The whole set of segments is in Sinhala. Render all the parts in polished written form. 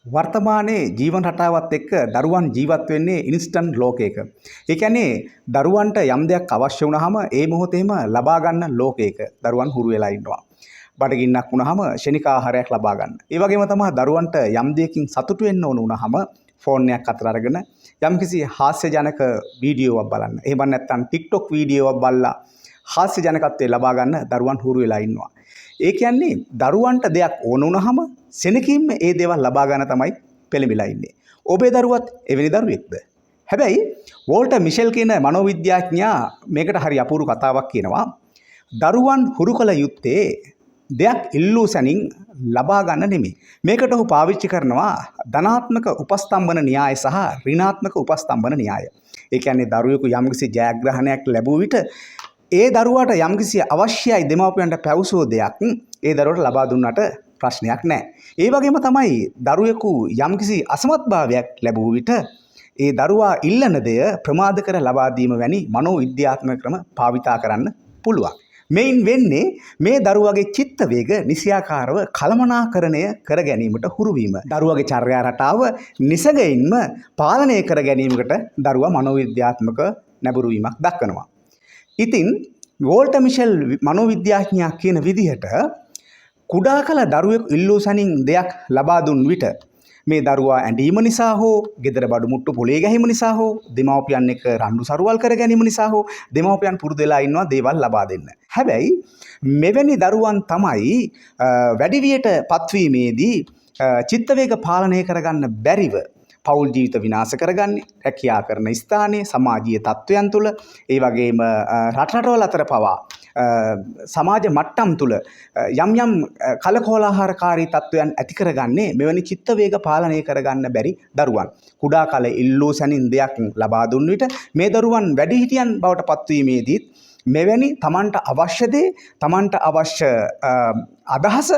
වර්තමානයේ ජීවන රටාවත් එක්ක දරුවන් ජීවත් වෙන්නේ ඉන්ස්ටන්ට් ලෝකයක. ඒ කියන්නේ දරුවන්ට යම් දෙයක් අවශ්‍ය වුණාම ඒ මොහොතේම ලබා ගන්න ලෝකයක දරුවන් හුරු වෙලා ඉන්නවා. බඩගින්නක් වුණාම ක්ෂණික ආහාරයක් ලබා ගන්න. ඒ වගේම තමයි දරුවන්ට යම් දෙයකින් සතුටු වෙන්න ඕන වුණාම ෆෝන් එකක් අතට අරගෙන යම්කිසි හාස්‍යජනක වීඩියෝවක් බලන්න. එහෙම නැත්නම් TikTok වීඩියෝවක් බලලා හාස්‍යජනකත්වය ලබා ගන්න දරුවන් හුරු වෙලා ඉන්නවා. ඒ කියන්නේ දරුවන්ට දෙයක් ඕන වුණාම සෙනකින්ම ඒ දේවල් ලබා ගන්න තමයි පෙළඹිලා ඉන්නේ. ඔබේ දරුවත් එවැනි දරුවෙක්ද? හැබැයි වෝල්ටර් මිෂෙල් කියන මනෝවිද්‍යාඥයා මේකට හරි අපූර්ව කතාවක් කියනවා. දරුවන් හුරු කළ යුත්තේ දෙයක් ඉල්ලූ සැනින් ලබා ගන්න නෙමෙයි. මේකට ඔහු පාවිච්චි කරනවා ධනාත්මක උපස්තම්භන න්‍යාය සහ ඍණාත්මක උපස්තම්භන න්‍යාය. ඒ කියන්නේ දරුවෙකු යම්කිසි ජයග්‍රහණයක් ලැබුව විට ඒ දරුවාට යම්කිසි අවශ්‍යයි දෙමව්පියන්ට පැවසූ දෙයක් ඒ දරුවට ලබා දුන්නට ප්‍රශ්නයක් නැහැ. ඒ වගේම තමයි දරුවෙකු යම්කිසි අසමත්භාවයක් ලැබුව විට ඒ දරුවා ඉල්ලන දෙය ප්‍රමාද කර ලබා දීම වැනි මනෝවිද්‍යාත්මක ක්‍රම භාවිතා කරන්න පුළුවන්. මෙයින් වෙන්නේ මේ දරුවගේ චිත්ත වේග නිසියාකාරව කළමනාකරණය කර ගැනීමට හුරු වීම. දරුවගේ චර්යා රටාව නිසගයින්ම පාලනය කර ගැනීමකට දරුවා මනෝවිද්‍යාත්මක නැඹුරු වීමක් දක්වනවා. ඉතින් වෝල්ටර් මිෂෙල් මනෝවිද්‍යාඥයා කියන විදිහට කුඩා කල දරුවෙකු ඉල්ලූ සැනින් දෙයක් ලබා දුන් විට මේ දරුවා ඇඬීම නිසා හෝ, ගෙදර බඩු මුට්ටු පොලේ ගැහීම නිසා හෝ, දෙමව්පියන් එක්ක රණ්ඩු සරුවල් කර ගැනීම නිසා හෝ දෙමව්පියන් පුරුදු වෙලා ඉන්නවා දේවල් ලබා දෙන්න. හැබැයි මෙවැනි දරුවන් තමයි වැඩිවියට පත්වීමේදී චිත්ත වේග පාලනය කරගන්න බැරිව පවුල් ජීවිත විනාශ කරගන්නේ, රැකියා කරන ස්ථානයේ, සමාජීය තත්ත්වයන් තුළ, ඒ වගේම රට රටවල් අතර පවා සමාජ මට්ටම් තුළ යම් යම් කලකෝලාහලකාරී තත්ත්වයන් ඇති කරගන්නේ මෙවැනි චිත්ත වේග පාලනය කරගන්න බැරි දරුවන්. කුඩා කල ඉල්ලූ සැනින් දෙයක් ලබා දුන් විට මේ දරුවන් වැඩිහිටියන් බවට පත්වීමේදීත් මෙවැනි තමන්ට අවශ්‍ය දේ, තමන්ට අවශ්‍ය අදහස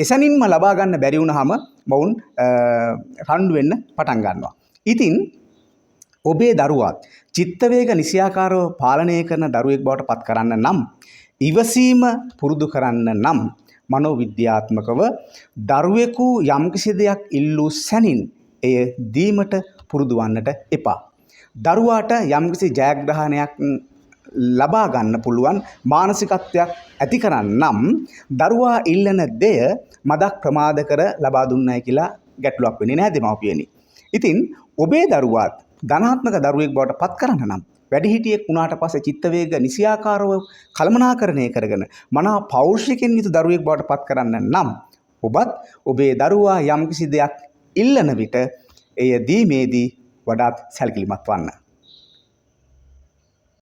එසැනින්ම ලබා ගන්න බැරි වුණාම මොවුන් රණ්ඩු වෙන්න පටන් ගන්නවා. ඉතින් ඔබේ දරුවත් චිත්ත වේග නිසියාකාරව පාලනය කරන දරුවෙක් බවට පත් කරන්න නම්, ඉවසීම පුරුදු කරන්න නම්, මනෝවිද්‍යාත්මකව දරුවෙකු යම්කිසි දෙයක් ඉල්ලූ සැනින් එය දීමට පුරුදු වන්නට එපා. දරුවාට යම්කිසි ජයග්‍රහණයක් ලබා ගන්න පුළුවන් මානසිකත්වයක් ඇති කරන්න නම් දරුවා ඉල්ලන දෙය මදක් ප්‍රමාද කර ලබා දුන්නයි කියලා ගැටලුවක් වෙන්නේ නෑ දෙමව්පියනි. ඉතින් ඔබේ දරුවාත් ධනාත්මක දරුවෙක් බවට පත් කරන්න නම්, වැඩිහිටියෙක් වුණාට පස්සේ චිත්ත වේග නිසියාකාරව කළමනාකරණය කරගෙන මනා පෞරුෂයකින් යුතු දරුවෙක් බවට පත් කරන්න නම්, ඔබත් ඔබේ දරුවා යම්කිසි දෙයක් ඉල්ලන විට එය දීමේදී වඩාත් සැලකිලිමත් වන්න.